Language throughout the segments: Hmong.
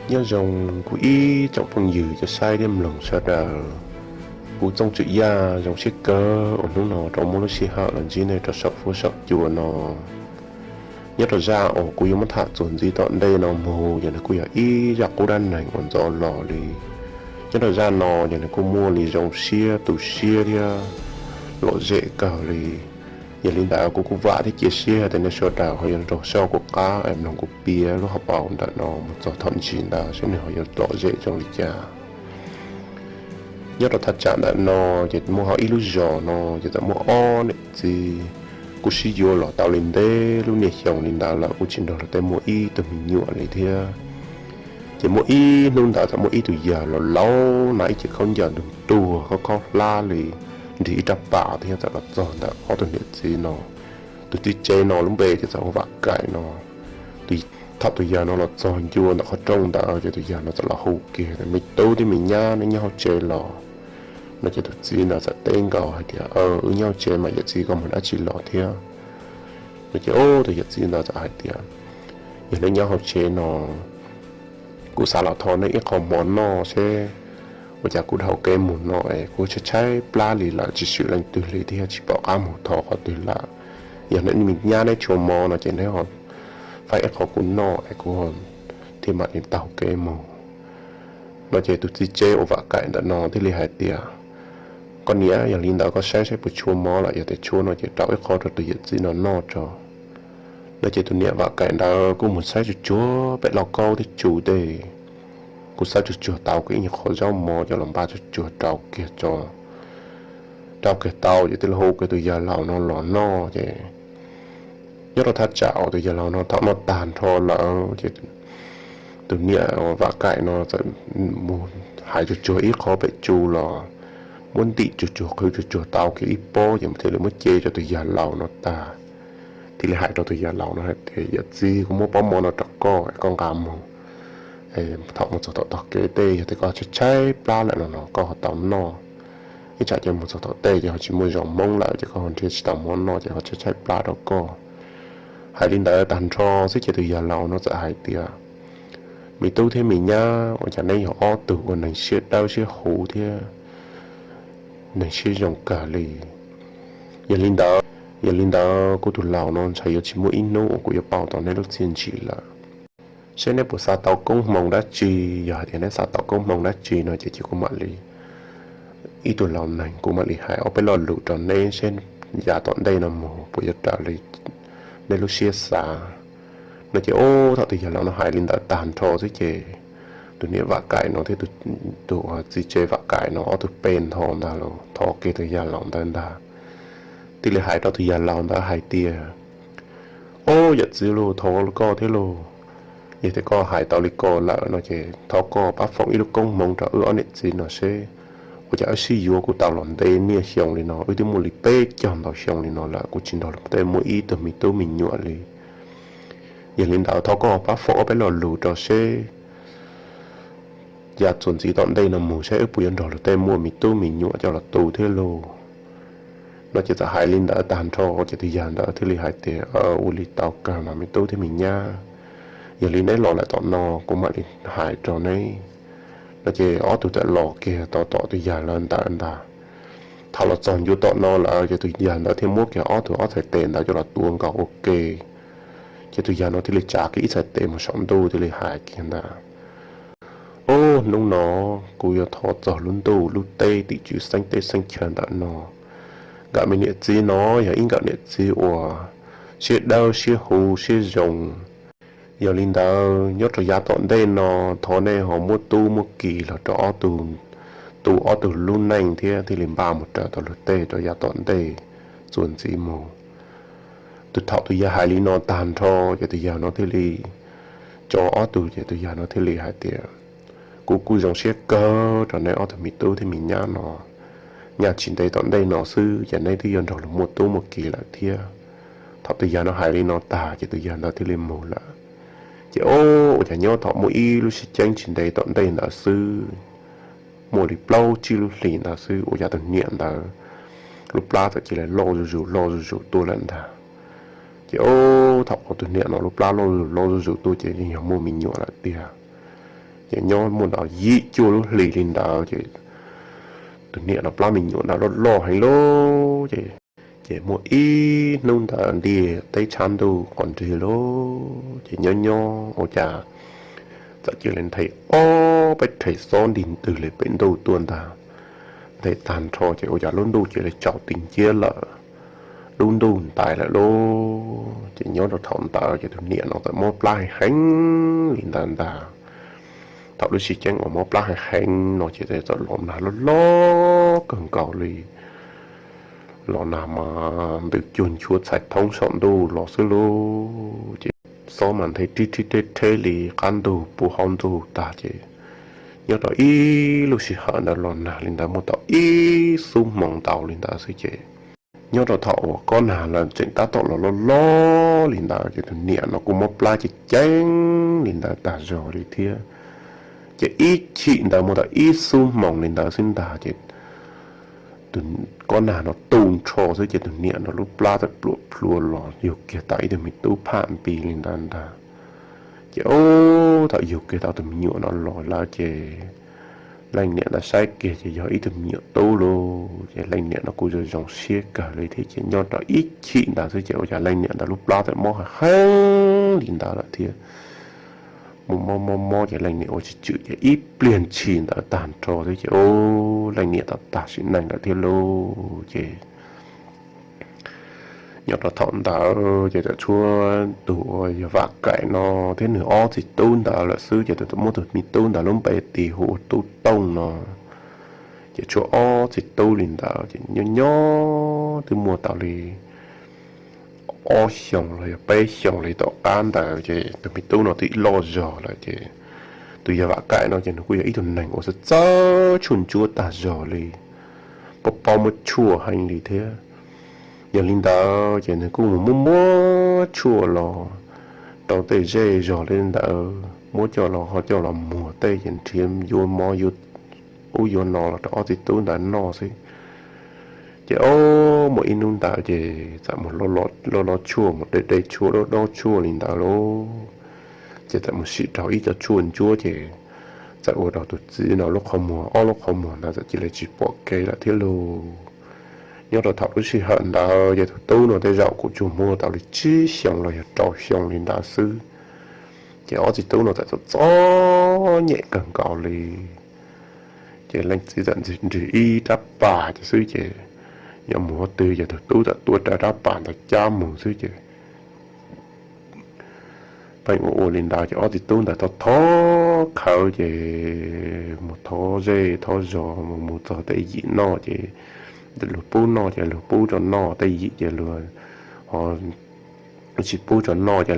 Nyob zoo kuv ib tsoom phooj ywg cov saib thiab mloog sawv daws. Kuv Txooj Tswm Yaj zoo siab kawg uas hnub no rov muaj lub sij hawm los ntsib nej rau saum fuab saum cua no. Nyob rau zaj uas kuv yuav muab tham txuas ntxiv tom ntej no mus ces nws kuj yog ib zaj qub dab neeg uas ntxov los li. Nyob rau zaj no ces nws kuj muaj li zoo siab tu siab thiab lom zem kawg li. Yog li ntawd kuv kuj vam thiab cia siab tias nej sawv daws ho yuav nrog saib kuv qab es mloog kuv piav lub hauv paus ntawm no mus txog thaum ntsis ntawd saib nws ho yuav lom zem zoo li cas. Nyob rau thaj tsam ntawm no ces muaj hauv ib lub zos no ces txawm muaj ob niam txiv kuj sib yuav los tau li ntev lub niaj xyoo li ntawd lawm kuj tsis nrog luag tej muaj ib tug me nyuam li thiab. Ces muaj ib hnub ntawd txawm muaj ib tug yawg laus laus na ib ce khaub ncaws ntuag ntuag khaub khaub hlab li nrig ib rab pas thiab txawm los txog ntawm ob tug niam txiv no. Tus txiv tsev no lub npe ces txawm hu Vam Kaim no. Thaum tus yawg no los txog ncua ntawm qhov rooj ntawd ces tus yawg no txawm los hu kiag tias, Me tub thiab me nyab, neb nyob hauv tsev los? No ces tus txiv ntawd txawm teb nkaus hais tias, Wb nyob hauv tsev mas yawm txiv, koj mus dab tsi los thiab? No ces tus yawm txiv ntawd txawm hais tias, Yog neb nyob hauv tsev no, kuv xav los thov neb ib qho mov noj seb ua cas kuv dhau kev mus no es kuv tshaib tshaib plab li lawm, tsis swm leej twg li thiab tsis pom qab mus thov qhov twg lawm. Yog neb me nyab neb tshuav mov no ces neb ho faib ib qho kuv noj es kuv thiaj mam li taug kev mus. No ces tus txiv tsev uas Vam Kaim ntawm no thiaj li hais tias, Koj niam, yog li ntawd koj saib saib puas tshuav mov lawm, yog tias tshuav no ces rau ib qho rau tus yawm txiv no noj tso. No ces tus niam Vam Kaim ntawd kuj mus saib tsuag tsuag pem lauj kaub thiab tsu tej, kuj saib tsuag tsuag tau kiag ib nyuag qho zaub mov coj los npaj tsuag tsuag rau kiag tso, rau kiag tau ces thiaj li hu kiag tus yawg laus no los noj ces nyob rau thaj tsam uas tus yawg laus no thaum noj tag nrho lawm ces tus niam Vam Kaim no txawm mus hais tsuag tsuag ib qho pem tsu los muab ntim tsuag tsuag qhwv tsuag tsuag tau kiag ib pob ces thiaj li muab ce rau tus yawg laus no tag. Thiaj li hais rau tus yawg laus no hais tias, Yawm txiv, kuv muab pob mov no rau koj, koj nqa mus. Thaum mus txog tom tog kev tej yog tias koj tshaib tshaib plab lawm no no koj ho tau noj. Ib tsam ces mus txog tom tej ces ho tsis muaj zos Hmoob lawm ces koj ho nrhiav tsis tau mov noj ces ho tshaib tshaib plab rau koj. Hais li ntawd tag nrho xwb ces tus yawg laus no txawm hais tias, Me tub thiab me nyab, ua cas neb yog ob tug ua neeg siab dawb siab huv thiab neeg siab zoo kawg li. Yog li ntawd, yog li ntawd kuv tus laus no ntshai yuav tsis muaj ib hnub uas kuv yuav pauj tau neb lub txiaj ntsim lawm. Seb neb puas xav tau koob hmoov dab tsi, yog hais tias neb xav tau koob hmoov dab tsi no ces cia kuv mam li, ib tug laus neeg kuv mam li hais ob peb lo lus rau neb seb yav tom ntej no mus puas yuav raws li neb lub siab xav. No ces ub thaum tus yawg laus no hais li ntawd tag nrho xwb ces tus niam Vam Kaim no thiab tus txiv tsev Vam Kaim no ob tug peb ntho ntag los thov kiag tus yawg laus ntawd ntag. Thiaj li hais rau tus yawg laus ntawd hais tias, Ob yawm txiv lauj, thov koj thiab lauj, yog tias koj hais tau li ko lawm no ces thov koj pab foom ib lub koob hmoov rau wb ob niam txiv no seb ua cas wb sib yuav kuj tau los ntev niaj xyoo li no, wb twb muaj li peb caug ntau xyoo li no lawm kuj tsis nrog luag tej muaj ib tug me tub me nyuam li. Yog li ntawd thov koj pab foom ob peb lo lus rau seb yav txuas ntxiv tom ntej no mus seb wb puas yuav nrog luag tej muaj me tub me nyuam coj los tu thiab lauj. No ces txawm hais li ntawd tag nrho ces tus yawg ntawd thiaj li hais tias, Ua li tau kawg mas me tub thiab me nyab, yog li neb los lawm tom no kuv mam li hais rau neb. No ces ob tug txawm los kiag tau tom tus yawg laus ntawd ntag. Thaum los txog ncua tom no lawm ces tus yawg ntawd thiaj muab kiag ob tug ob txhais tes ntawd coj los tuav nkaus ua ke. Ces tus yawg no thiaj li tsa kiag ib txhais tes mus saum ntuj thiaj li hais kiag ntawd, Ub, hnub no kuv yuav thov txog lub ntuj lub teb tim tswv xeeb teb xeeb chaw ntawm no, nkawm me niam txiv no yog ib nkawm niam txiv uas siab dawb siab huv siab zoo. Yog li ntawd nyob rau yav tom ntej no thov nej ho muab tub muab ki los rau ob tug, tu ob tug lub neej thiab thiaj li npaj mus raws tau luag tej rau yav tom ntej txuas ntxiv mus. Tus thaum tus yawg hais li no tag nrho ces tus yawg no thiaj li tso ob tug ces tus yawg no thiaj li hais tias, Kuv kuj zoo siab kawg rau neb ob tug me tub thiab me nyab no, nyaj tsis ntev tom ntej no xwb ces neb twb yuav nrog luag muaj tub muaj ki lawm thiab. Thaum tus yawg no hais li no tag ces tus yawg ntawd thiaj li mus lawm. Ces ub, ua cas nyob thaum muaj ib lub sib ceeb tsis ntev tom ntej ntawd xwb, muaj li plaub tsib lub hlis ntawd xwb ua cas tus niam ntawd lub plab txawm cia li loj zuj zus loj zuj zus tuaj lawm ntag. Ces ub, thaum tus niam no lub plab loj zuj zus loj zuj zus tuaj ces yeej yog muaj me nyuam lawm tiag. Ces nyob muaj ntawd yim cuaj lub hlis li ntawd ces tus niam no plab me nyuam ntawd loj loj heev lauj. Ces, ces muaj ib hnub ntawd ntiaj teb tshab ntuj qhov nrig lauj, ces nyob nyob ua cas txawm cia li nthe ob peb rhe xob nti ntws li pem ntuj tuaj ntag. Nthe tag nrho ces ua cas lub ntuj cia li tsaus ti nciab lawm, lub ntuj ntais lawm lauj. Ces nyob rau thaum ntawd ces tus niam no txawm mob plab heev heev li ntawd ntag. Thaum lub sij hawm uas mob plab heev heev no ces txawm los nag loj loj kawg nkaus li, los nag mas ntws cuag nchuav txhais thoob saum ntuj los xwb lauj. Ces xob mas nthe rib rib reb reb li qab ntug puv hauv ntuj tag ces nyob rau ib lub sij hawm ntawd los nag li ntawd muaj tau ib xub hmoov ntau li ntawd xwb ces nyob rau thaum uas kob nag lawm tseem tab tom los loj loj li ntawd ces tus niam no kuj mob plab ceev ceev li ntawd tag zog li thiab. Ces ib chim ntawd muaj tau ib xub hmoov li ntawd xwb ntag ces tus kob nag no tu nrho xwb ces tus niam no lub plab txawm pluam plhuav los yug kiag tau ib tug me tub pham npi li ntawd ntag. Ces ub, thaum yug kiag tau tus me nyuam no los lawm ces leej niam ntawd saib kiag ces yog ib tug me nyuam tub lauj. Ces leej niam no kuj zoo zoo siab kawg li thiab ces nyob rau ib chim ntawd xwb ces ua cas leej niam ntawd lub plab txawm mob heev heev li ntawd lawm thiab. Mob mob mob mob ces leej niam ua tsis tswm ces ib pliag ntshis ntawd tag nrho xwb ces ub, leej niam tau tag sim neej lawm thiab lauj. Ces nyob rau thaum ntawd ces txawm tshuav tus uas yog Vam Kaim no thiab nws ob txiv tub ntawd lawm xwb ces txawm muab tus me tub ntawd lub npe tis hu ua Tub Tooj no. Ces tshuav ob txiv tub li ntawd ces nyob nyob twb muaj tau li ob xyoos los yog peb xyoos li tom qab ntawd ces tus me tub no twb loj zog lawm ces tus yog Vam Kaim no ces nws kuj yog ib tug neeg uas txawj txawj tshuaj ntsuab tag zog li, paub paub muab tshuaj heev li thiab. Yog li ntawd ces nws kuj mus muab muab tshuaj los rau tej zej zog li ntawd muab coj los ho coj los muag tej ces nrhiav yuav mov yuav ub yuav no los rau ob txiv tub ntawd noj xwb. Ces ub, muaj ib hnub ntawd ces txawm mus loj loj tshuaj mus de de tshuaj dob dob tshuaj li ntawd lauj. Ces txawm mus sim raug ib co tshuaj ntsuab ces txawm ua rau tus txiv no lub qhov muag ob lub qhov muag ntawd txawm cia li tsis pom kev lawm thiab lauj. Nyob rau thaum lub sij hawm ntawd ces tus tub no tej zaum kuj tsuas muaj tau li tsib xyoos los yog rau xyoo li ntawd xwb. Ces ob txiv tub no txawm txom txom nyem kawg nkaus li. Ces leej txiv txawm nrig ib rab pas ces xwb ces yog mus qhov twg ces tus tub txawm tuav rawv rab pas ntawd cab mus xwb ces pheej ua ua li ntawd ces ob txiv tub ntawd thov thov khawv ces mus thov zej thov zos mus mus txog tej yim noj ces luag pub noj ces luag pub rau noj, tej yim ces luag ho tsis pub rau noj ces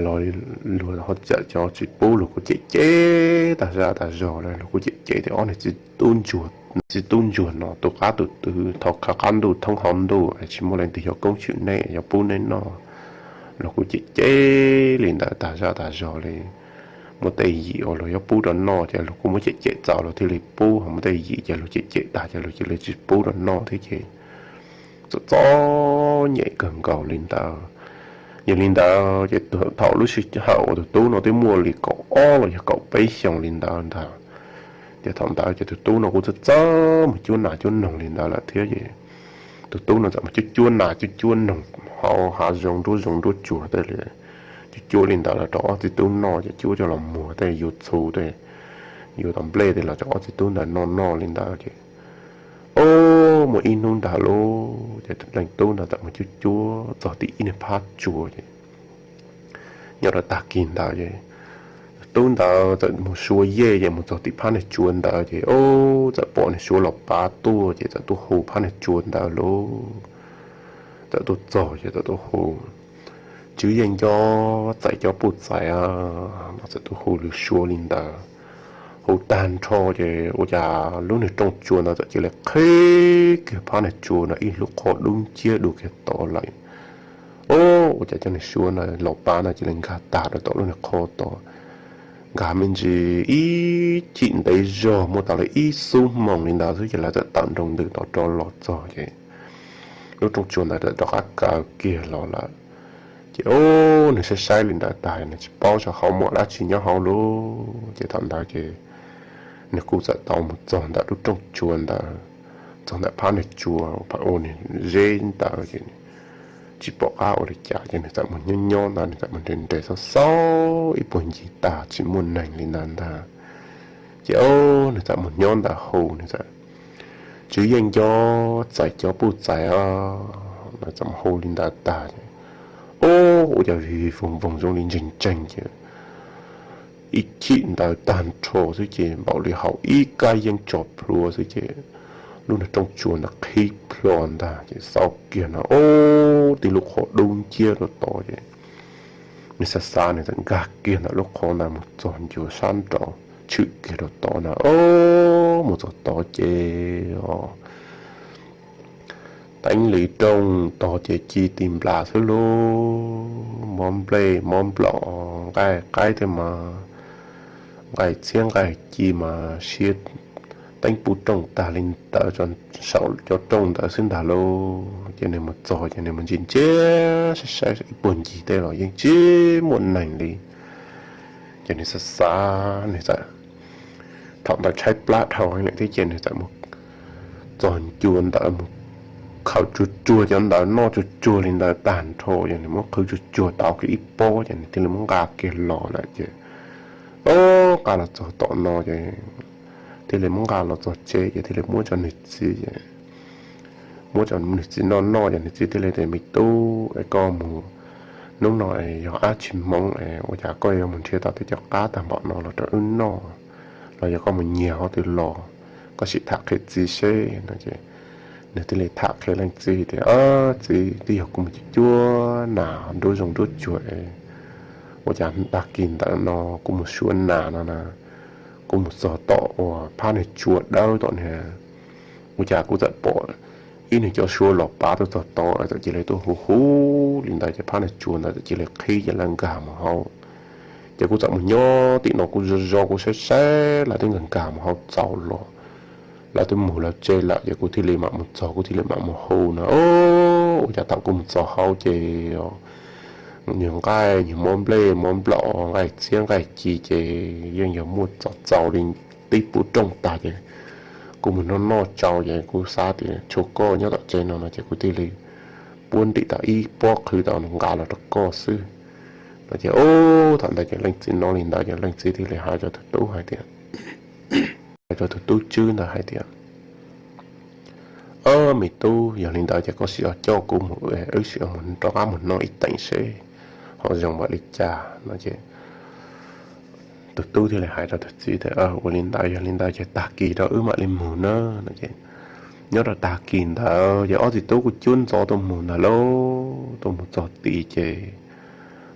luag ho txawm cov tsis pub luag kuj cem cem tag zaj tag zog lawm, luag kuj cem cem tias ob niag txiv tub ntsuag no tus qab tus twg thov khawv qab ntuj thoob hauv ntuj es tsis muaj leej twg yuav koob tswm nej yuav pub nej noj. Luag kuj cem cem li ntawd tag zaj tag zog li. Muaj tej yim uas luag yuav pub rau noj ces luag kuj muab cem cem txaus luag thiaj li pub, ho muaj tej yim ces luag cem cem tag ces luag cia li tsis pub rau noj thiab ces txom txom nyem kawg nkaus li ntawd. Yog li ntawd ces thaum lub sij hawm uas tus tub no twb muaj li kaum ob los yog kaum peb xyoos li ntawd ntag, ces thaum ntawd ces tus tub no kuj txawj txawj mus cuab nas cuab noog li ntawd lawm thiab ces tus tub no txawm mus cuab cuab nas cuab cuab noog hauv hav zoov nruab zoov nruab tsuag tej li, cuab cuab li ntawd los rau ob txiv tub noj ces cuab coj los muag tej yuav txhuv tej, yuav tau nplej tej los rau ob txiv tub ntawd noj noj li ntawd ces ub, muaj ib hnub ntag lauj ces leej tub ntawd txawm mus cuab cuab txog tim ib niag phab tsua ces nyob rau tag kis ntawd ces tub ntawd txawm mus sua yej ces mus txog tim phab niag tsua ntawd ces ub, txawm pom niag suav laus pav tuaj ces txawm tuaj hu phab niag tsua ntawd lauj. Txawm tuaj txog ces txawm tuaj hu, Tswv Yeej Nco, txais cov puj txais a, no txawm tuaj hu lus suav li ntawd. Hu tag nrho ces ua cas lub niag rooj tsua ntawd txawm cia li qhib kiag phab niag tsua no ib lub qho dub nciab dua kiag tod lawm. Ub, ua cas cov niag suav no laus pav no cia li nkag tag rau tom lub niag qho tod, nkag me ntsis ib chim ntev zog muaj tau li ib xub hmoov li ntawd xwb ces lawv txawm tawm nroo ntws tod rov los txog ces lub rooj tsua ntawd txawm rov qab kaw kiag los lawm. Ces ub, nws saib saib li ntawd tag nws tsis paub saib hauv muaj dab tsi nyob hauv lauj. Ces thaum ntawd ces Nws kuj txawm tau mus txog ntawm lub rooj tsua ntawd, txog ntawm phab niag tsua, phab ua niag zeb ntawd ces tsis pom qab ua li cas ces nws txawm mus nyob nyob ntawd, nws txawm mus nres nres xauj xauj ib puag ncig tag tsis muaj neeg li ntawd ntag. Ces o, nws txawm mus nyob ntawd hu, nws txawm, Tswv Yeej Nco, txais cov puj txais os, nws txawm hu li ntawd tag ces o, ua cas vig vig voog voog zoo li ntseeg ntseeg ces ib chim ntawd tag nrho xwb ces npaum li haus ib kab yeeb tso plhuav xwb ces lub niag rooj tsua ntawd qhib plho ntag ces xauj kiag no o, tib lub qhov dub nciab rau tod ces nws xav xav nws txawm nkag kiag ntawm lub qhov ntawd mus txog ncua sab nraud, tshwm kiag rau tod na o, mus txog tod ces o, teeb li rooj tog ces ci ti nplas xwb lauj, mob nplej mob nplaum, nqaij qaib tej mas, nqaij txhiab nqaij ci mas siab teeb pub rooj tag li ntawd, saum cov rooj ntawd xwb ntag lauj. Ces nws mus txog ces nws mus ntsia ntsia saib saib ib puag ncig tej los yeej tsis muaj neeg li. Ces nws xav xav nws txawm, thaum ntawd tshaib plab dhau heev lawm thiab ces nws txawm mus txog ncua ntawd mus khaws tsuag tsuag cov ntawd noj tsuag tsuag li ntawd tag nrho ces nws muab qhwv tsuag tsuag tau kiag ib pob ces nws thiaj li muab nqa kiag los lawm ces o, nqa los txog tom no ces thiaj li muab nqa los txog tsev ces thiaj li muab rau nws txiv, muab rau nws txiv noj noj ces nws txiv thiaj li tias, Me tub, es koj mus hnub no yog ab tsis hmoov es ua cas koj yuav mus nrhiav tau tej cov qab tag npaum no los rau wb noj, los yog koj mus nyiag hauv twg los, koj sim tham qhia txiv seb no ces nws thiaj li tham qhia leej txiv tias, Txiv, twb yog kuv mus cuab cuab nas nruab zoov nruab tsuag es ua cas tag kis ntawd no kuv mus suav nas no na, kuv mus txog tom uas phab niag tsua dawb tom niag, ua cas kuv txawm pom ib niag cov suav los pav tuaj txog tod, txawm cia li tuaj hu hu li ntawd ces phab niag tsua ntawd txawm cia li qhib ces lawv nkag mus hauv. Ces kuv txawm mus nyob tim no kuv zov zov kuv saib saib lawv twb nkag nkag mus hauv txaus los, lawv twb mus lawv tsev lawm ces kuv thiaj li mam mus txog kuv thiaj li mam mus hu no. Ua cas thaum kuv mus txog hauv ces nyuag nqaij nyuag mob nplej mob nplaum nqaij txhiab nqaij ci ces yeej yog muaj txaus txaus li tib pub rooj tag ces kuv mus noj noj tsau ces kuv xav tias tshuav koj nyob tom tsev no no ces kuv thiaj li puab nrim tau ib pob qhwv tau nqa los rau koj xwb no ces o, thaum ntawd ces leej txiv hnov li ntawd ces leej txiv thiaj li hais rau tus tub hais tias, hais rau tus tub tswb ntawd hais tias, Ob, me tub, yog li ntawd ces koj sim coj kuv mus, wb sim rov qab mus noj ib teem seb ho zoo npaum li cas no ces tus tub thiaj li hais rau tus txiv tias, Ua li ntawd, yog li ntawd ces tag kis rau wb mam li mus na no ces nyob rau tag kis ntawd ces ob txiv tub kuj cuab ntxov tuaj mus ntag lauj. Tuaj mus txog tid ces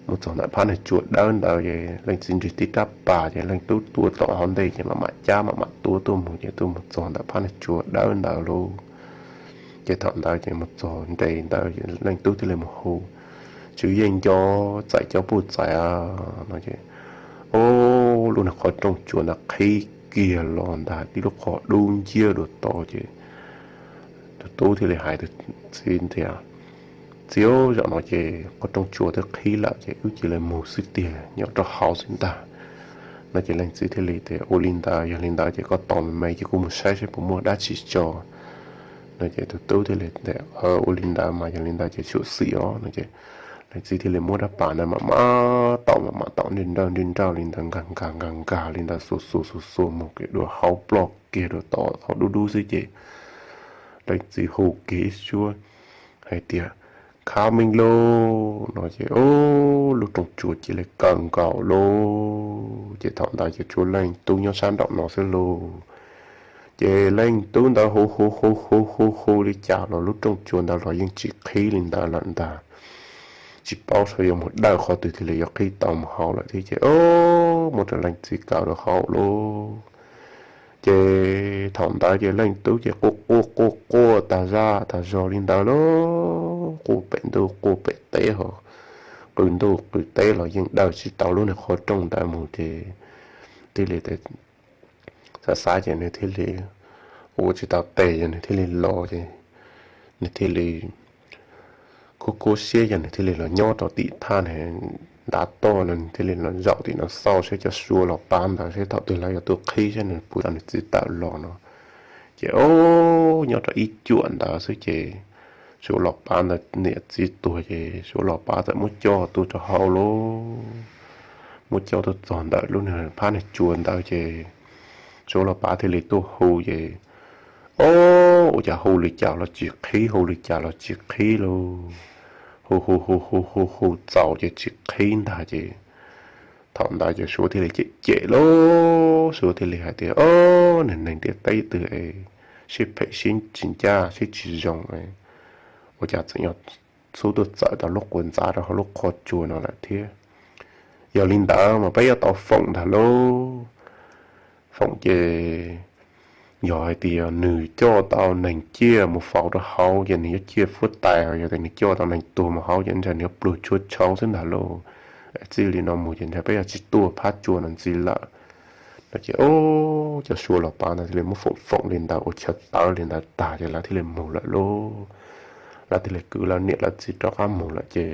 mus txog ntawm phab niag tsua dawb ntawd ces leej txiv nrig tib rab pas ces leej tub tuav tom hauv ntej ces mam mam cab mam mam tuav tuaj mus ces tuaj mus txog ntawm phab niag tsua dawb ntawd lauj. Ces thaum ntawd ces mus txog nres ntawd leej tub thiaj li mus hu, Tswv Yeej Nco, txais cov puj txais no ces o, lub niag qhov rooj tsua ntawd qhib kiag los ntag tib lub qhov dub nciab dua tod ces tus tub thiaj li hais tus txiv tias, Txiv, zaum no ces qhov rooj tsua twb qhib lawm ces wb cia li mus xwb tiag, nyob rau hauv xwb ntag no ces leej txiv thiaj li tias, Ua li ntawd, yog li ntawd ces koj tos me me ces kuv mus saib seb puas muaj dab tsi tso no ces tus tub thiaj li tias, Ua li ntawd mas yog li ntawd ces xyuam xim os no ces leej txiv thiaj li muab rab pas ntawd mam mam taum mam mam taum nrij nrawj nrij nrawj li ntawd nkag nkag nkag nkag li ntawd xuas xuas xuas xuas mus kiag dua hauv ploj kiag dua tom hauv dub dub xwb ces leej txiv hu kiag ib suab hais tias, Coming lauj no ces o, lub rooj tsua cia li kaw nkaus lauj. Ces thaum ntawd ces tshuav leej tub nyob sab nraum no xwb lauj. Ces leej tub ntawd hu hu hu hu hu hu li cas los lub rooj tsua ntawd los yeej tsis qhib li ntawd lawm ntag. Tsis paub saib yuav mus dawj qhov twg thiaj li yuav qhib tau mus hauv lawm thiab ces o, muab rau leej txiv kaw rau hauv lauj. Ces thaum ntawd ces leej tub ces quaj quaj quaj quaj tag zaj tag zog li ntawd lauj, quaj pem ntuj quaj pem teb ho, qw ntuj qw teb los yeej dawj tsis tau lub niag qhov rooj ntawd mus ces thiaj li xav xav ces nws thiaj li ua tsis tau tes ces nws thiaj li los ces nws thiaj li khuab khuab siab ces nws thiaj li los nyob rau tim thaj ntav toj no, nws thiaj li los zaum tim no xauj saib cov suav los pab ntawd saib thaum twg lawv yuav tuaj qhib saib nws puas coj nws txiv tawm los no. Ces o, nyob rau ib cuam ntawd xwb ces suav los pab ntawd niam txiv tuag ces suav los pab txawm muab coj tuaj rau hauv lauj. Muab coj tuaj txog ntawm lub niag phab niag cua ntawd ces suav los pab thiaj li tuaj hu ces o, ua cas hu li cas los tsis qhib, hu li cas los tsis qhib lauj. Hu hu hu hu hu hu txaus ces tsis qhib ntag ces thaum ntawd ces suav thiaj li cem cem lauj. Suav thiaj li hais tias, o, niag neeg ntiaj teb twg es siab phem siab tsis ncaj siab tsis zoo, ua cas txawm yog xub tuaj txawm tau lub quav ntxav rau hauv lub qhov tsua no lawm thiab. Yog li ntawd mas peb yuav tau foom ntag lauj. Foom ces yog hais tias nws coj tau neeg ciaj mus faus rau hauv ces nws yuav ciaj fuab tais, yog tias nws coj tau neeg tuag mus hauv ces ntshe nws yuav pluag tshuav tshauv xwb ntag lauj. Txij li no mus ces ntshe peb yuav tsis tuaj phab tsua no ntxiv lawm no ces o, cov suav los pab ntawd thiaj li muab foom foom li ntawd ua chaw tawv li ntawd tag ces lawv thiaj li mus lawm lauj. Lawv thiaj li kwv lawv niam lawv txiv rov qab mus lawm ces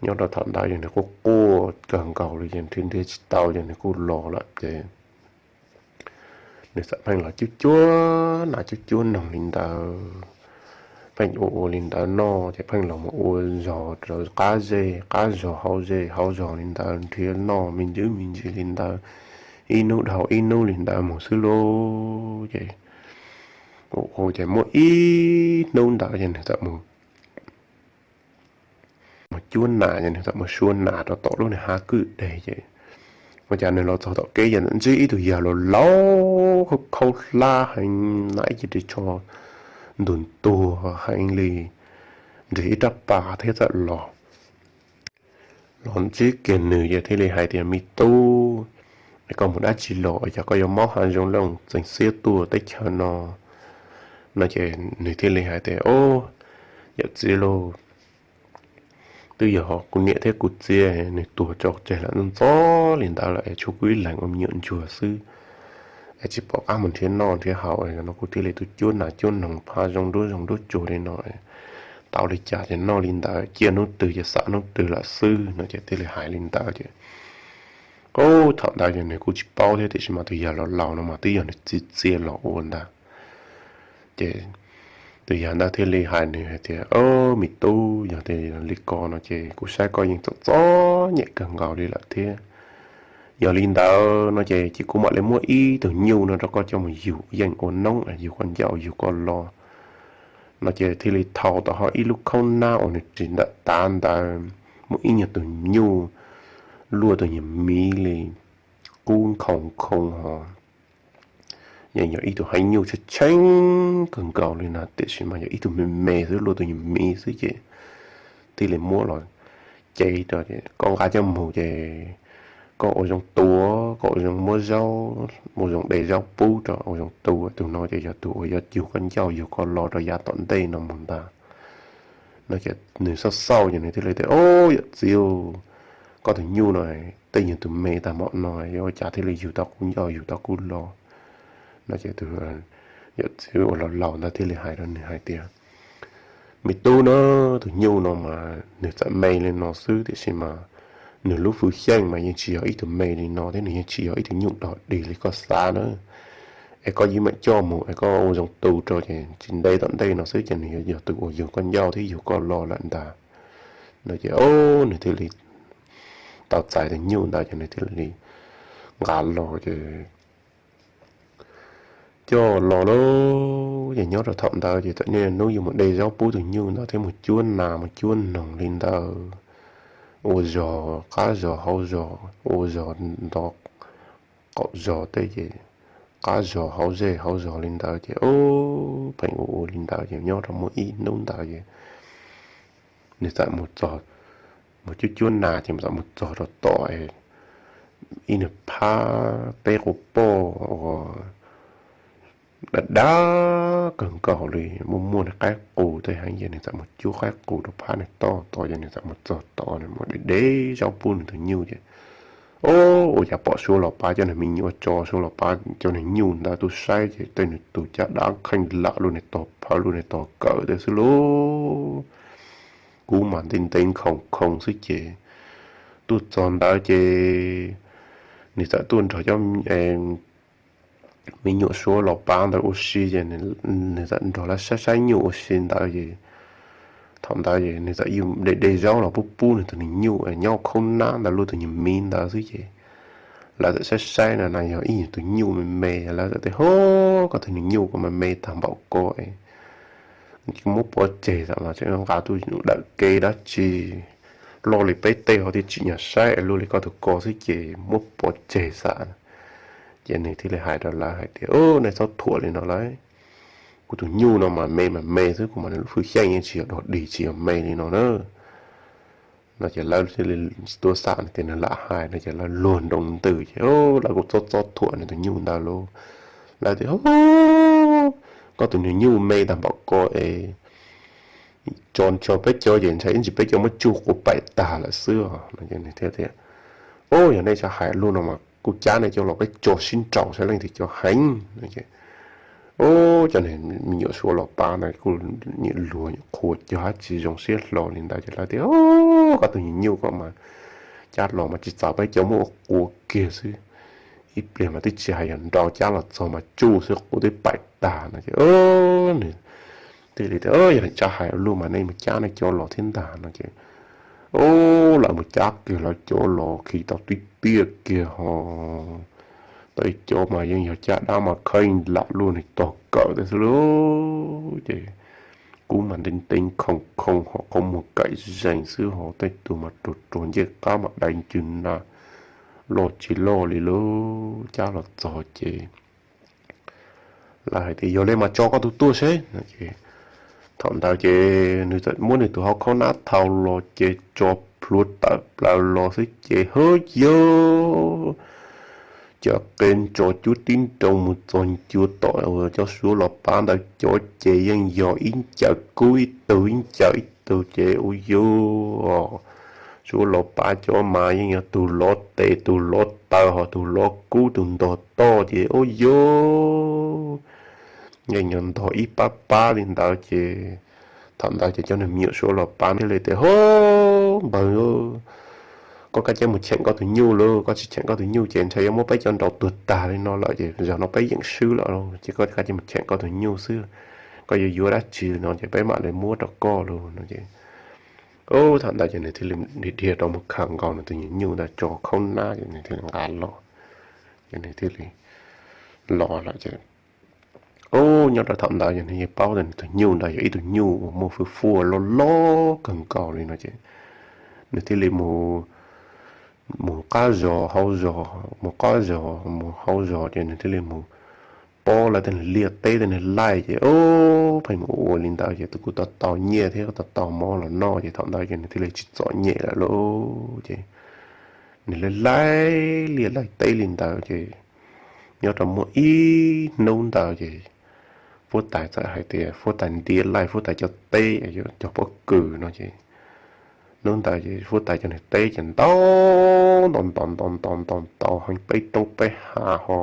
nyob rau thaum ntawd yog nws quaj quaj kawg nkaus li ces nrhiav nrhiav tsis tau ces nws kuj los lawm ces nws txawm pheej los cuab cuab nas cuab cuab noog li ntawd, pheej ua ua li ntawd noj ces pheej los mus ua zog rau qab zej qab zog hauv zej hauv zog li ntawd nrhiav noj me ntsis me ntsis li ntawd, ib hnub dhau ib hnub li ntawd mus xwb lauj. Ces ua ua ces muaj ib hnub ntawd ces nws txawm mus mus cuab nas ces nws txawm mus sua nas rau tom lub niag hav kwj deg ces ua cas nws los txog tom kev ces ntsib ib tug yawg laus laus khaub khaub hlab heev na, ib ce ris tsho ntug ntuag heev li, nrig ib rab pas thiab txawm los los ntsib kiag nws ces thiaj li hais tias, me tub, koj mus dab tsi los es koj yuav mob hav zoov looj txeeg xiab tuaj teb chaws no? No ces nws thiaj li hais tias, o, yawm txiv lauj, twb yog kuv niam thiab kuv txiv nws tuag tso tseg lawm ntxov li ntawd lawm es tshuav kuv ib leeg ua me nyuam ntsuag xwb es tsis pom qab mus nrhiav noj nrhiav haus no kuv thiaj li tuaj cuab nas cuab noog pab zoo nruab zoo nruab tsuag li no, tau li cas ces noj li ntawd, ciaj hnub twg ces xam hnub twg lawm xwb no ces thiaj li hais li ntawd ces o, thaum ntawd ces nws kuj tsis paub thiab tiam sis mas tus yawg laus laus no mas twb yog nws txiv txia los ua ntag. Ces tus yawg ntawd thiaj li hais nws hais tias, o, me tub, yog tias li ko no ces kuv saib koj yeej txom txom nyem kawg nkaus li lawm thiab. Yog li ntawd no ces cia kuv mam li muab ib tug nyuj no rau koj coj mus yug yeej ua noob yug koj ncauj yug koj lo. No ces thiaj li thau tau hauv ib lub khaub nab uas nws ris ntawm tav ntawd muaj ib nyuag tus nyuj luaj tus nyuag miv li qub nkhaus nkhaus ho yeej yog ib tug heev nyuj tshee tshee kawg nkaus li na tiam sis mas yog ib tug me me xwb luaj tus nyuag miv xwb ces thiaj li muab los cev rau, koj nqa coj mus ces koj ua zoo tua, koj ua zoo muab zaub, ua zoo de zaub pub rau, ua zoo tua. Tus no ces yog tus uas yuav yug koj ncauj yug koj lo rau yav tom ntej no mus ntag. No ces nws xauj xauj ces nws thiaj li tias, o, yawm txiv, koj tus nyuj no tej nyuag tus me tag npaum no yuav ua cas thiaj li yug tau kuv ncauj yug tau kuv lo? No ces tus yawm txiv uas laus laus ntawd thiaj li hais rau nws hais tias, me tub na, tus nyuj no mas nws txawm me li no xwb tiam sis mas nws lub hwj xyeej mas yeej tsis yog ib tug me li no thiab nws yeej tsis yog ib tug nyuj dog dig li koj xav na. Es koj yeej meem coj mus es koj ua zoo tu rau ces tsis ntev tom ntej no xwb ces nws yuav yog tus uas yug koj ncauj thiab yug koj lo lawm ntag. No ces o, nws thiaj li tau txais tus nyuj ntawd ces nws thiaj li nqa los ces coj los lauj. Ces nyob rau thaum ntawd ces txawm niaj hnub yuav mus de zaub pub tus nyuj ntawd thiab mus cuab nas mus cuab noog li ntawd, ua zog qab zog hauv zog, ua zog nto qaum zog tej ces qab zog hauv zej hauv zog li ntawd ces o, pheej ua ua li ntawd ces nyob rau muaj ib hnub ntawd ces nws txawm mus txog, mus cuab cuab nas ces txawm mus txog rau tom ib nws phab peb quav poj uas dav dav kawg nkaus li, muaj muaj nws qaib qus tej heev ces nws txawm mus cuab qaib qus rau phab nws toj tod ces nws txawm mus txog tod nws mus de de zaub pub nws tus nyuj ces o, ua cas pom suav los pab cov nws me nyuam tso, suav los pab cov nws nyuj ntawd tuaj saib ces tej nws tus caj dab kheej lawm, lub niag tog phawv lub niag tog kawm tej xwb lauj. Kub mas ntev ntev nkhaus nkhaus xwb ces tuaj txog ntawd ces nws txawm tuaj nrog cov me nyuam suav los pab ntawd ua si ces nws txawm nrog lawv saib saib nyuj ua si ntawd es thaum ntawd es nws txawm yug de de zaub los pub pub nws tus niag nyuj nyob khaub nab ntawd lub tus nyuag miv ntawd xwb ces lawv txawm saib saib no na yog ib nyuag tus nyuj me me lawv txawm tias, Hov, koj tus niag nyuj ko me me tag npaum ko es muab pov tseg xwb los tseem nqa tuaj dawm kev dab tsi loj li peb tej ho thiaj tsim nyog saib luaj li koj tus ko xwb ces muab pov tseg xwb. Ces nws thiaj li hais rau lawv hais tias, Nej txhob thuam li no lawm, kuv tus nyuj no mas me mas me xwb, kuv mas nws lub hwj xyeej yeej tsis yog dog dig tsis yog me li no na. No ces lawv thiaj li tuaj xam tias nws lam hais no ces lawv luag nroo ntws ces lawv kuj txob txob thuam nws tus nyuj ntawd lauj. Lawv tias, Koj tus niag nyuj me tag npaum ko es tso tso peb cov ces ntshai ib ntsis peb cov muab tsuj quv paim tag lawm xwb. Nws thiaj tias, Ub, yog nej tsis hais lus no mas kuv cab nej cov los peb tso sib nraus saib leej twg cov heev. Ub, cov me nyuam suav los pab ntawd kuj nyiam luag nyiam qhuas cog dab tsi zoo siab hlo li ntawd ces lawv tias, Koj tus niag nyuj ko mas cab los mas tsis txaus peb cov muab ua quv kiag xwb. Ib pliag mas twb tsis hais yog nraus cab los txog mas tsuj xwb quv twb paim tag no ces nws thiaj li tias, Yog nej tsis hais lus mas nej mus cab nej cov los thiab ntag no ces ub, lawv mus cab kiag lawv cov los khi tau tib tiaj kiag ho tau cov mas yeej yog caj dab mas kheej lam luaj nws tog kawm tej xwb lauj. Ces kub mas ntev ntev khoo khoo ho qhov muag kaim zees xwb ho tej tug mas ruag ruag ncej qab mas dai ncws na loj tsis loj li lauj. Cab los txog ces lawv hais tias, Yog li mas tso koj tus tuaj seb no ces thaum ntawd ces nws txawm muab nws tus hau khaub nab thau los ces tso plhuav tawm plaws los xwb ces hwb yog cov qe ntso cub tib nroo mus txog ncua tom uas cov suav los pab ntawd cov ces yeej yog ib ncaws kub ib tug ib ncaws ib tug ces ua yuv suav los pab cov mas yeej yog tug lov tes tug lov taw ho tug lov kub tug ntog toj ces ua yuv yeej yog ntog ib pab pab li ntawd ces thaum ntawd ces cov niag me nyuam suav los pab thiaj li tias, Hov, npawg, koj kab cia mus cheem koj tus nyuj lauj, koj tsis cheem koj tus nyuj ces ntshai yuav muab peb cov nraus tuag tag li no lawm ces zaum no peb yeem swb lawm ces koj kab cia mus cheem koj tus nyuj xwb. Koj yuav yuav dab tsi no ces peb mam li muab rau koj lauj no ces thaum ntawd ces nws thiaj li dhia rau mus khawm nkaus nws tus nyuj ntawd tso khaub nab ces nws thiaj li nqa los ces nws thiaj li los lawm ces ub, nyob rau thaum ntawd ces nws yeej paub tias nws tus nyuj ntawd yog ib tug nyuj uas muaj fwj fuaj loj loj kawg nkaus li no ces nws thiaj li mus mus qab zos hauv zos mus qab zos mus hauv zos ces nws thiaj li mus pob lawv tej niag liaj teb tej niag laij ces ub, pheej mus ua li ntawd ces tus kuj tau tau nyiaj thiab tau tau mov los noj ces thaum ntawd ces nws thiaj li tsis txom nyem lawm lauj ces nws laij laij liaj laij teb li ntawd ces nyob rau muaj ib hnub ntawd ces fuab tais txawm hais tias fuab tais ntiav laij fuab tais cov teb cog pob kws no ces hnub ntawd ces fuab tais cov niag teb ces ntau ntau ntau ntau ntau ntau ntau heev peb roob peb hav ho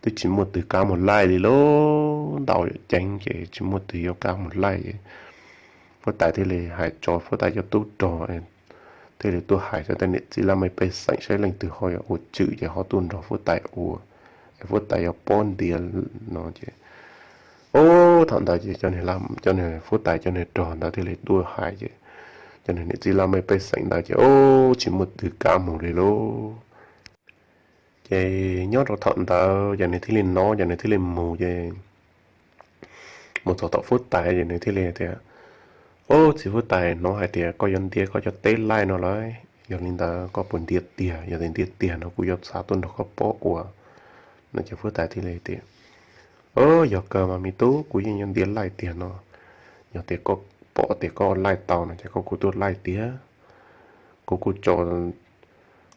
twb tsis muaj twg kav mus laij li lauj, ntau yam ceev ces tsis muaj twg yuav kav mus laij. Fuab tais thiaj li hais tso fuab tais cov tub rog thiaj li tuaj hais rau tej niam txiv laj mej pej xeem saib leej twg ho yuav ua tswm ces ho tuaj nrog fuab tais ua, es fuab tais yuav pob ntiav no ces ub, thaum ntawd ces cov niag fuab tais cov niag rog ntawd thiaj li tuaj hais ces cov niag niam txiv laj mej pej xeem ntawd ces ub, tsis muaj twg kav mus li lauj. Ces nyob rau thaum ntawd ces nws thiaj li hnov ces nws thiaj li mus ces mus txog tom fuab tais ces nws thiaj li tias, Ub, txiv fuab tais, hnov hais tias koj yuav ntiav koj cov teb laij no lawm, yog li ntawd koj puas ntiav tiag? Yog tias ntiav tiag no kuv yuav xav tuaj nrog koj pob ua no ces fuab tais thiaj li tias, Yog kawg mas me tub, kuv yeej yuav ntiav laij tiag no. Yog tias koj pom tias koj laij tau no ces koj kuj tuaj laij tiag. Kuv kuj tso,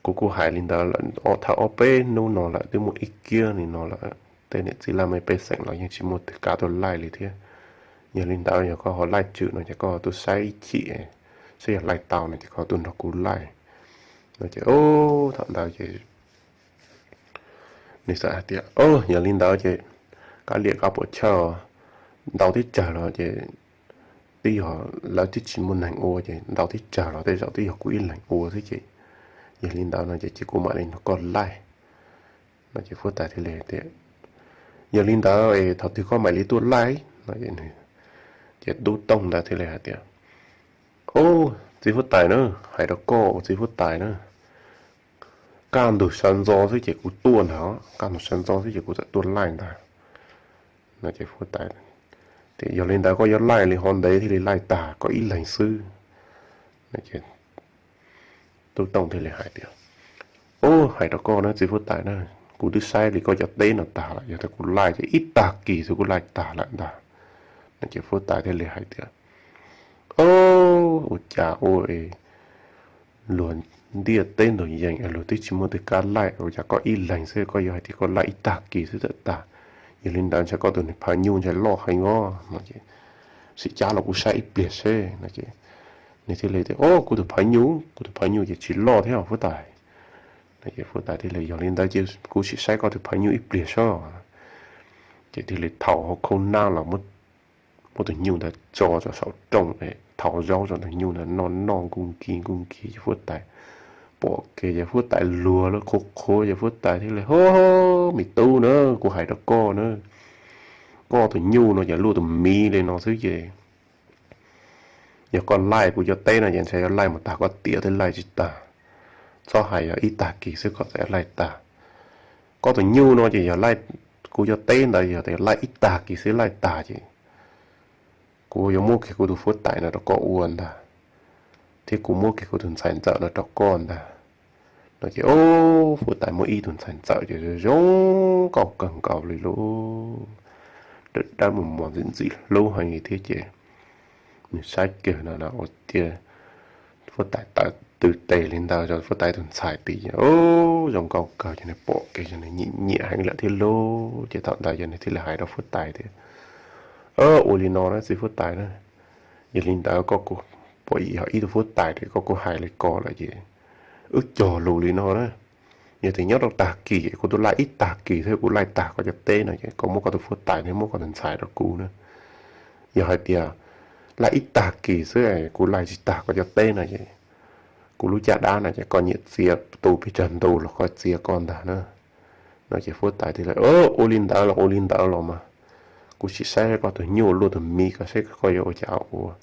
kuv kuj hais li ntawd lawm thawj ob peb hnub no lawm, twb muaj ib kiag li no lawm, tej niam txiv laj mej pej xeem los yeej tsis muaj twg kav tuaj laij li thiab. Yog li ntawd yog koj ho laij tswm no ces koj tuaj saib ib chim, saib yog laij tau no ces koj tuaj nrog kuv laij no ces ub, thaum ntawd ces nws txawm hais tias, Yog li ntawd ces kav liam koj puas chawj, ntau teb tsawg los ces twb yog lawv twb tsis muaj neeg ua ces ntau tib tsawg los tej zaum twb yog kuv ib leeg ua xwb ces yog li ntawd no ces cia kuv mam li nrog koj laij. No ces huab tais thiaj li tias, yog li ntawd thaum twg koj mam li tuaj laij? No ces tub tooj ntawd thiaj li hais tias, o, txiv huab tais na, hais rau koj ua txiv huab tais na, kaj ntug sawv ntxov xwb ces kuv tuaj ntag, kaj ntug sawv ntxov xwb ces kuv txawm tuaj laij ntag. No ces huab tais tias, yog li ntawd koj yuav laij li hov ntev thiaj li laij tag koj ib leeg xwb? No ces tub tooj thiaj li hais tias, o, hais rau koj na txiv huab tais na, kuv twb saib li koj cov teb no tag lawm, yog tias kuv laij ces ib tag kis xwb kuv laij tag lawm ntag. No ces huab tais thiaj li hais tias, o, ua cas ua luag ntiaj teb ntug yees luag twb tsis muaj twg kav laij, ua cas koj ib leeg xwb koj yuav hais tias koj laij ib tag kis xwb txawm tag? Yog li ntawd ntshai koj tus niag phav nyuj ntshai loj heev os. No ces sim cab los kuv saib ib pliag seb. No ces nws thiaj li tias, o, kuv tus phav nyuj, kuv tus phav nyuj ces tsis loj thiab huab tais. No ces huab tais thiaj li, yog li ntawd ces kuv sim saib koj tus phav nyuj ib pliag seb. Ces thiaj li thau hauv khaub nab los muab tus nyuj ntawd tso rau saum rooj, thau zaub rau tus nyuj ntawd noj noj nkuj nkig nkuj nkig ces huab tais pom kev ces huab tais luag lawm qhuav qhuav ces huab tais thiaj li, o, me tub na, kuv hais rau koj na, koj tus nyuj no ces luaj tus miv li no xwb ces yog koj laij kuv cov teb no ces ntshai yuav laij mus tag koj tiam thiaj laij tsis tag. Txhob hais yog ib tag kis xwb koj txawm laij tag. Koj tus nyuj no ces yog laij kuv cov teb ntawd yog tias laij ib tag kis xwb laij tag ces kuv yuav muab kiag kuv tus huab tais no rau koj ua ntag, thiab kuv muab kiag kuv tus ntxhais ntxawm no rau koj ntag. No ces, o, huab tais muaj ib tug ntxhais ntxawm ces zoo zoo nkauj kawg nkaus li lauj, dawb dawb mos mos ntxim ntxim hlub heev li thiab ces nws saib kiag no no ua tiag, huab tais tawm tw tes li ntawd rau huab tais tus ntxhais tid, o, zoo nkauj kawg ces nws pom kiag ces nws nyiam nyiam heev lawm thiab lauj. Ces thaum ntawd ces nws thiaj li hais rau huab tais tias, ua li no na txiv huab tais na, yog li ntawd koj kuj pom yog ib tug huab tais ces koj kuj hais li ko lawm ces wb cog lus li no na, yog tias nyob rau tag kis kuv tuaj laij ib tag kis thiab kuv laij tag koj cov teb no ces koj muab koj tus huab tais thiab muab koj tus ntxhais rau kuv na. Yog hais tias laij ib tag kis xwb kuv laij tsis tag koj cov teb no ces kuv lub caj dab no ces koj nyiam txiav tu pes tsawg ntu los koj txiav koj ntag na. No ces huab tais thiaj li, ua li ntawd los ua li ntawd los mas, kuv sim saib koj tus nyuj luaj tus miv ko seb koj yuav ua cas ua,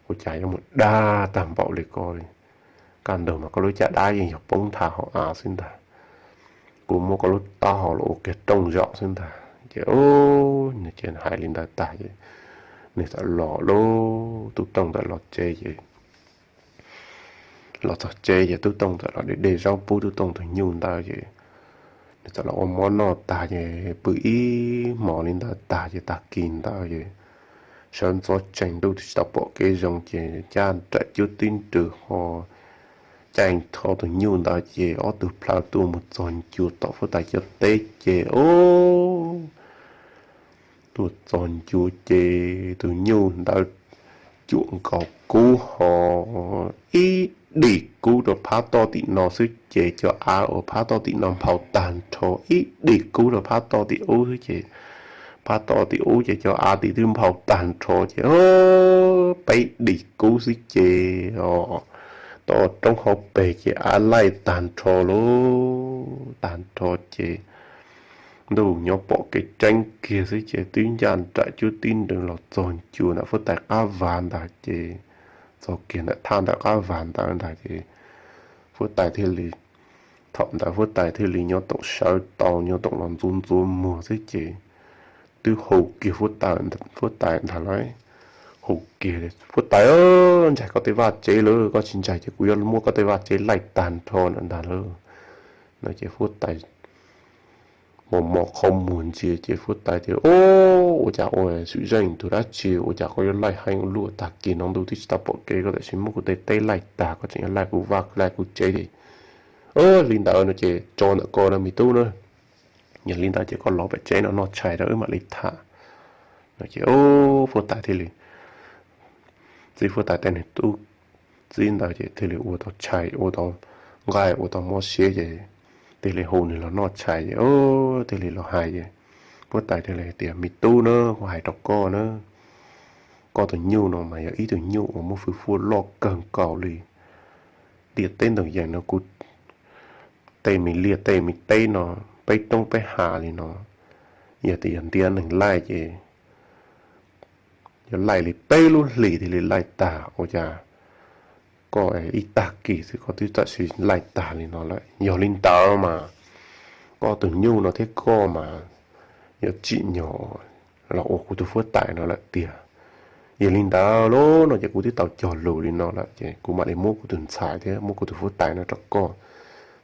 ua cas yuav mus dag tag npaum li ko li. Kaj ntug mas koj lub caj dab yeej yog poob nthav hauv av xwb ntag, kuv muab koj lub taub hau los ua kiag rooj zom xwb ntag. Ces nws ces hais li ntawd tag ces nws txawm los lauj, tub tooj txawm los tsev ces los txog tsev ces tub tooj txawm los de de zaub pub tub tooj tus nyuj ntawd ces nws txawm los ua mov noj tag ces pw ib hmos li ntawd tag ces tag kis ntawd ces sawv ntxov tsees ntuj twb tsis tau pom kev zoo ces caj nraim cuab tib nrws ho caij tho tus nyuj ntawd ces ob tug plhaw tuaj mus txog ncua tom huab tais cov teb ces, o, tuaj txog ncua ces tus nyuj ntawd cuam nkaus kub ho ib dim kub rau phab toj tim no xwb ces cov av uas phab toj tim no nphau tag nrho, ib dim kub rau phab toj tim ub xwb ces phab toj tim ub ces cov av tim twb nphau tag nrho ces peb dim kub xwb ces toj roob hauv pes ces av laij tag nrho lauj, tag nrho ces ntuj nyob pom kev tseeb kiag xwb ces twb ncaj nraim cuab tib nrws los txog ncua ntawm huab tais qab vag ntag ces txog kiag ntawm thaj ntawm qab vag ntawd ntag ces huab tais thiaj li, thaum ntawd huab tais thiaj li nyob toom sawv tau nyob toom los ntxuav ntxuav muag xwb ces twb hu kiag huab tais ntag lauj, hu kiag, huab tais, ntsaig koj tej vaj tsev lawm, koj tsis ntsaig ces kuv yuav muab koj tej vaj tsev laij tag nrho ntag lauj. No ces huab tais mos mos qhov muag ntsia ces huab tais tias, o, ua cas ua swm zeej tus dab tsi ua cas koj yuav laij heev ua luaj, tag kis no ntuj twb tsis tau pom kev koj tam sim muab kuv tej teb laij tag koj tseem yuav laij kuv vaj laij kuv tsev li. Li ntawd no ces tso ntawm ko na me tub na, yog li ntawd ces koj los pem tsev no noj tshais rau wb mam li tham. No ces huab tais thiaj li, txiv huab tais tej niag tub txib ntawd ces thiaj li ua tau tshais ua tau nqaij ua tau mob siab ces thiaj li hu nws los noj tshais ces thiaj li los hais ces huab tais thiaj li tias, me tub na, kuv hais rau koj na, Koj tus nyuj no mas yog ib tug nyuj uas muaj fwj fuaj loj kawg nkaus li. Liaj teb ntoo yees no kuv tej me liaj tej me teb no, peb roob peb hav li no, yog tias yog ntiav neeg laij ces yog laij li peb lub hlis thiaj li laij tag. Ua cas koj ib tag kis xwb koj twb txawm sim laij tag li no lawm? Yog li ntawd mas koj tus nyuj no thiab koj mas yuav tsim nyog los ua kuv tus fuab tais no lawm tiag. Yog li ntawd los no ces kuv twb tau cog lus li no lawm ces kuv mam li muab kuv tus ntxhais thiab muab kuv tus fuab tais no rau koj.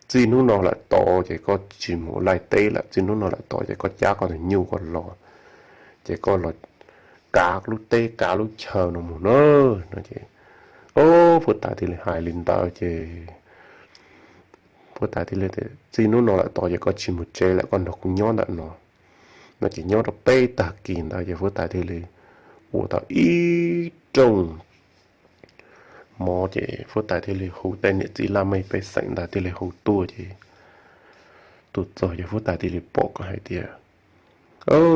Txij hnub no lawm tod ces koj tsis mus laij teb lawm, txij hnub no lawm tod ces koj cab koj tus nyuj koj los, ces koj los kav lub teb kav lub chaw no mus na. No ces, o, fuab tais thiaj li hais li ntawd ces fuab tais thiaj li tias, txij hnub no lawm tod ces koj tsis mus tsev lawm, koj nrog kuv nyob ntawm no. No ces nyob rau peb tag kis ntawd ces fuab tais thiaj li ua tau ib rooj mov ces fuab tais thiaj li hu tej niam txiv laj mej pej xeem ntawd thiaj li hu tuaj ces tuaj txog ces fuab tais thiaj li pom hais tias,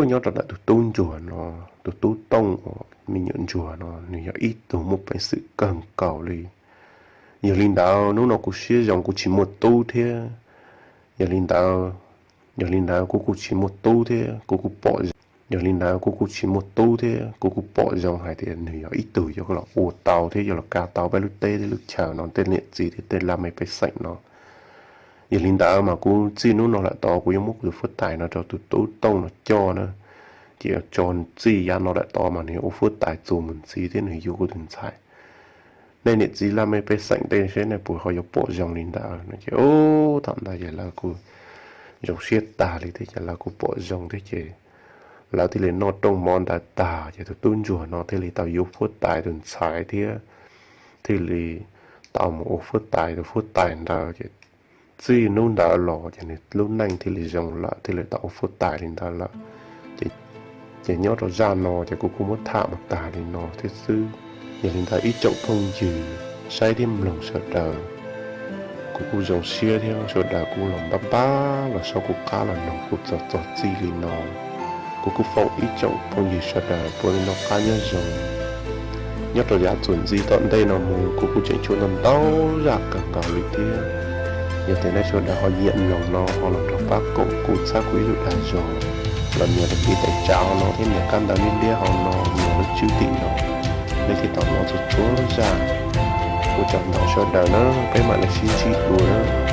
nyob rau ntawm tus tub ntsuag no, tus tub Tooj uas me nyuam ntsuag no nws yog ib tug muaj peev xwm kawg nkaus li. Yog li ntawd hnub no kuv siab zoo kuv tsis muaj tub thiab. Yog li ntawd, yog li ntawd kuv kuj tsis muaj tub thiab kuv kuj pom, yog li ntawd kuv kuj tsis muaj tub thiab kuv kuj pom zoo hais tias nws yog ib tug yuav los ua tau thiab yuav los kav tau peb lub teb thiab lub chaw no, tej niam txiv thiab tej laj mej pej xeem no. Yog li ntawd mas kuv txij hnub no lawm tod kuv yuav muab kuv tus fuab tais no rau tus tub Tooj no coj na. Ces tso txij yav no lawm tod mas nws yuav ua fuab tais txuas mus ntxiv thiab nws yuav kuv tus ntxhais. Nej niam txiv laj mej pej xeem tej seb nej puas ho yuav pom zoo li ntawd no ces, o, thaum ntawd ces lawv kuj zoo siab tag li thiab ces lawv kuj pom zoo thiab ces lawv thiaj li noj rooj mov ntawd tag ces tus tub ntsuag no thiaj li tau yuav fuab tais tus ntxhais thiab thiaj li tau mus ua fuab tais tus fuab tais ntawd ces txij hnub ntawd los ces nws lub neej thiaj li zoo lawm, thiaj li tau ua fuab tais li ntawd lawm. Ces nyob rau zaj no ces kuv kuj muab tham mus tag li no thiab xwb. Yog li ntawd ib tsoom phooj ywg saib thiab mloog sawv daws, kuv kuj zoo siab thiab sawv daws kuj los npab npab los saib kuv qab los mloog kuv txog txog txij li no. Kuv kuj foom ib tsoom phooj ywg sawv daws puav leej noj qab nyob zoo. Nyob rau yav txuas ntxiv tom ntej no mus kuv kuj tseem tshuav ntau ntau zaj kawg nkaus li thiab. Yog tias nej sawv daws ho nyiam mloog no ho los nrog pab koom kuv txhawb kuv ib lub dag zog los nias tus tiv tais tsav hauv no thiab nias kab ntawv liab liab hauv no, nias lub tswb tim no, nej thiaj tau hnov txhua txhua zaj. Ua tsaug ntau sawv daws na, peb mam li sib ntsib dua na.